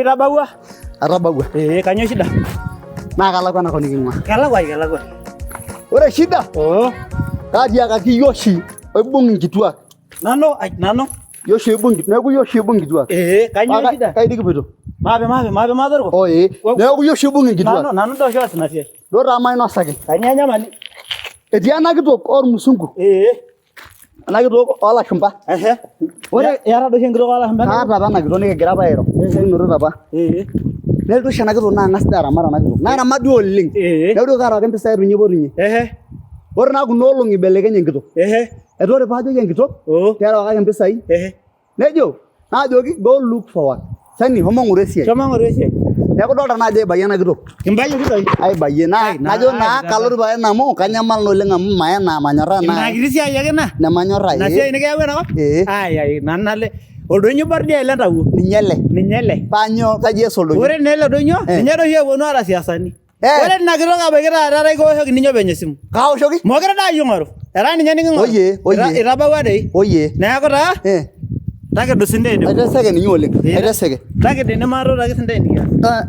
Itabawua? Atabawua. Ee, kanyoo shida? Naa kalakwa enakop niking'ua. Kelakwa ai kelakwa. Ore shida Oo. kaatiakaki iyie oshi oibung inkituak. Nanu ai nanu. Iyie oshi oibung neeku iyie oshi oibung inkituak. Ee, kanyoo Paa shida? Kai dii kipoito? Maape maape maape maatoriko. Oh ee. Neeku iyie oshi oibung inkituak. Nanu nanu doi oshi oas ina siai. Duo taa mainosaki. Kanyoo enyamali? Etii ena kitok ormusungu. Ee. Ena kitok oolashumba. Ehe. Ore iyata doi oshi enkitok oolashumba? Kaata apa ena kitok nikigira apa airo. Nikinotote apa. Ee. Nelotu oshi ena kitok naa ang'as doi aramat ena kitok. Naramat duo oleng. Ee. Neeku duo kaarewaki impisai eitu ninye aipotunye. Ehe. Ore naa kuna olong'i ibelekenye enkitok. Ehe. Etaa ore paajoki enkitok Oo. terewakaki impisai Ehe. Nejo, naajoki go look for work. Sani, homo ng'oru esiai. Shomo ng'oru esiai. Neeku idolta naa ajo aibayie ena kitok. Kimbayie doi. Aibayie naa Ai, naa najo naa ai, kalotu pae amu kanyamal naa oleng amu maye naa manyorraa Ina naa. kiti siai ake ina. Nemanyorraa Ina ee. siai nikiyawua enakop? Ee. Ai ai nanu nale. Oldonyo oibor dii ele ntawuo. Ninye ele. Ninye ele. Paa nyoo kaji ees oldonyo? Ore naa ele donyo, Eh. ninye doi oshi eponu aara siasani. Eh. Ore ina kitok abaiki taata etaa kiwoshoki ninye openy esimu. Kaoshoki? Mokire doi ayie ing'oru. Etaa ninye niking'oru. Oye, oye. Itabawua doi. Oye. Neeku taa Eh. takedo sindae ene. Aiteseke ninye oleng. Eh. Aiteseke. Takedo ene maatutaki sindae enikias. Ah,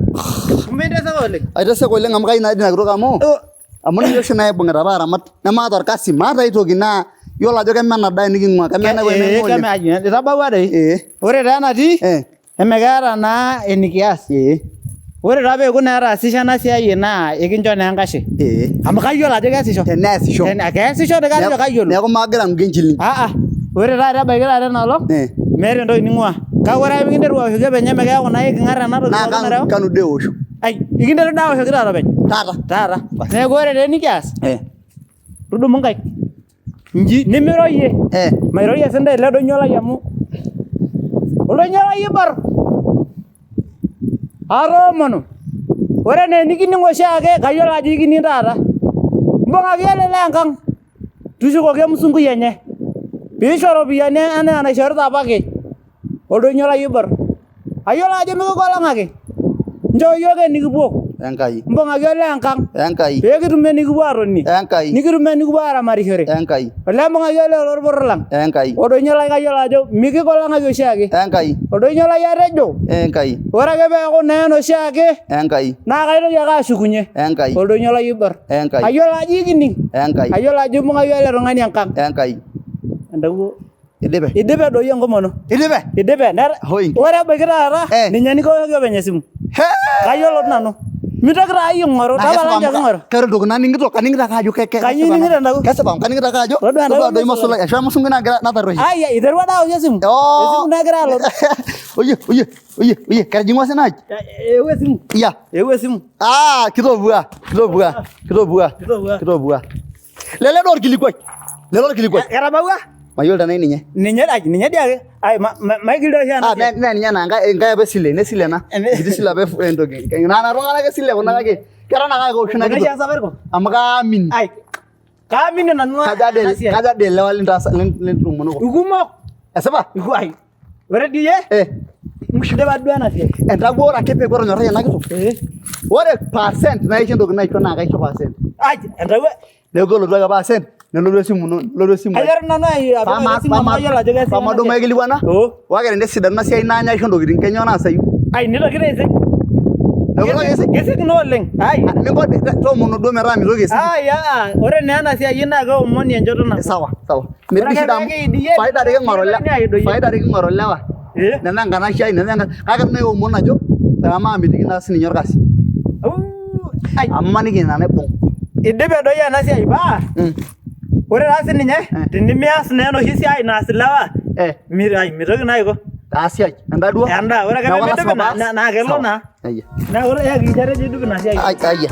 Kumbe inteseka oleng. Aiteseke oleng amu kayieu naa ina kitok amu Oh. amu ninye oshi naibung'ita apa aramat nemaata orkasi maata ai toki naa iyiolo ajo kemena daa eniking'ua kemena ewueji Eh, naing'ua oleng. keme- Itabawua doi. Eh. Ore taa enatii Eh. Emekeeta naa enikias. Ee. Ore taa peeku naa etaasishe ena siai naa ekincho naa enkashe. Ee. Amu kayiolo ajo keesisho. Teneesisho. Keesisho doi kajo kayiolo. Neeku magira anguki enchilingi. Aa ore taata ebaiki taata ena olong Eh. meeta entoki ning'ua. Kake ore ake peekinteru aoshoki openy emekeeku naa eking'ar ena toki Naa pookin kanu nareu. kanu doi eosho. Ai ekinteru doi aoshoki taata openy. Taata. Taata. Neeku ore taa enikias Eh. tudumu nkaik. Inji nimiroyie. Eh. Mairorie sindae ele doinyio lai amu oldoinyio lai oibor. Atoomono. Ore enaa enikining oshiake kayiolo ajo ikining taata. Mbung'aki ele lee enkang tushukoki emusungui enye piisho iropiyiani enaa enaishorita apake oldoinyio lai oibor. Ayiolo ajo mikigolong'aki. Nchoo iyiook enikipuo. Enkai. Mbung'aki olee enkang. Enkai. Pee kitum enikipuo aatonie. Enkai. Nikitum enikipuo aaramatishore. Enkai. Olee mbung'aki olee lorporor lang. Enkai. Oldoinyio lai kayiolo ajo mikigolong'aki oshiake. Enkai. Oldoinyio lai atejo. Enkai. Ore ake peeku naa ena oshiake. Enkai. Naa kaitoki ake ashukunye. Enkai. Oldoinyio lai oibor. Enkai. Ayiolo ajo ikining. Enkai. Ayiolo ajo imbung'aki ele tung'ani enkang. Enkai. Entawuo. Idipe. Idipe doi enkomono. Idipe. Idipe. Hoi. Ore ebaiki taata Eh. ninye nikiwoshoki openy esimu. Hee. Kayiolo nanu. Mintoki taa iyie aing'oru, Naa tapala kesipa nchoo amu king'oru. keeta entoki naning'ito, kaning'ito ake ajo Kanyoo ining'ito entawuo? Kesipa amu kaning'ito ake ajo Todua entawuo todua doi mosulai. mosulai ashu emusungui nagira natarruoshi. Ai, iterua daa aosh esimu. Oo. Esimu nagira alotu. Oye, oye, oye, oye, ketijing'ua sina aji? Eewuo esimu. Iya. Eewuo esimu. Ah, kitopua, kitopua, kitopua, Kitopua. kitopua. Lele doi orkilikuai. Lele orkilikuai. Ketabawua? Mayiolo tenaa ninye. Ninye ai ninye dii ake. Ai maigil doi oshi ena Ah, siai. mee ninye ena, enkae apa esile, ene esile ena. Enkiti sile apa entoki. Nana tung'anak esile kuna kake keton ake akeoshu ina Kuna oshi kitok. e Safaricom? Amu kaamini. Ai kaamini nanu Kajo ade ena siai. kajo ade ilewa lintaasa litumonoko. Ikumok. Esipa? Ai. Ore dii iyie Eh, indipa duo ena siai. entawuo ore ake peeku etonyorrayie ena kitok. Eh. Ore percent naa isho entoki naisho naa kaisho percent. Ai entawuo Neeku kelotu ake percent nelotu esimu ino, nelotu esimu ai. Aiteru nanu apik esimu amu kayiolo ajo keesi ena Pamadumu siai. aikilikuana. Oo. Wake tenesidanu ina siai naanya aisho ntokitin kenyoo naasayu. Ai nitoki taa aisik. Neeku itoki aisik. Kisik naa oleng. Ai. Minko toomono duo metaa mitoki aisik. Ai aa ore naa ena siai naa keomoni enchoto nabo. Sawa, sawa. Metii Ore shida amu ake peekidiyie, faida dii king'oru nitokini lewa. aidoyie. Faida dii king'oru lewa. Eh? Neme enkanashe ai, neme kake eton aiomon ajo pemaamitiki naa sininye orkasi. Ai. Amu imaniki ina naibung. Idipe doi ena siai paa ore taa sininye tinimias naa enoshi siai naas ilewa Eh. ai mitoki naa aiko. Taa siai enda duo. Enda ore ake Neeku peemidup lasima ina paas. naa kelo Sawa. naa. Ayia. Neeku ore hakikisha atejo idup ina siai. Ai ayia.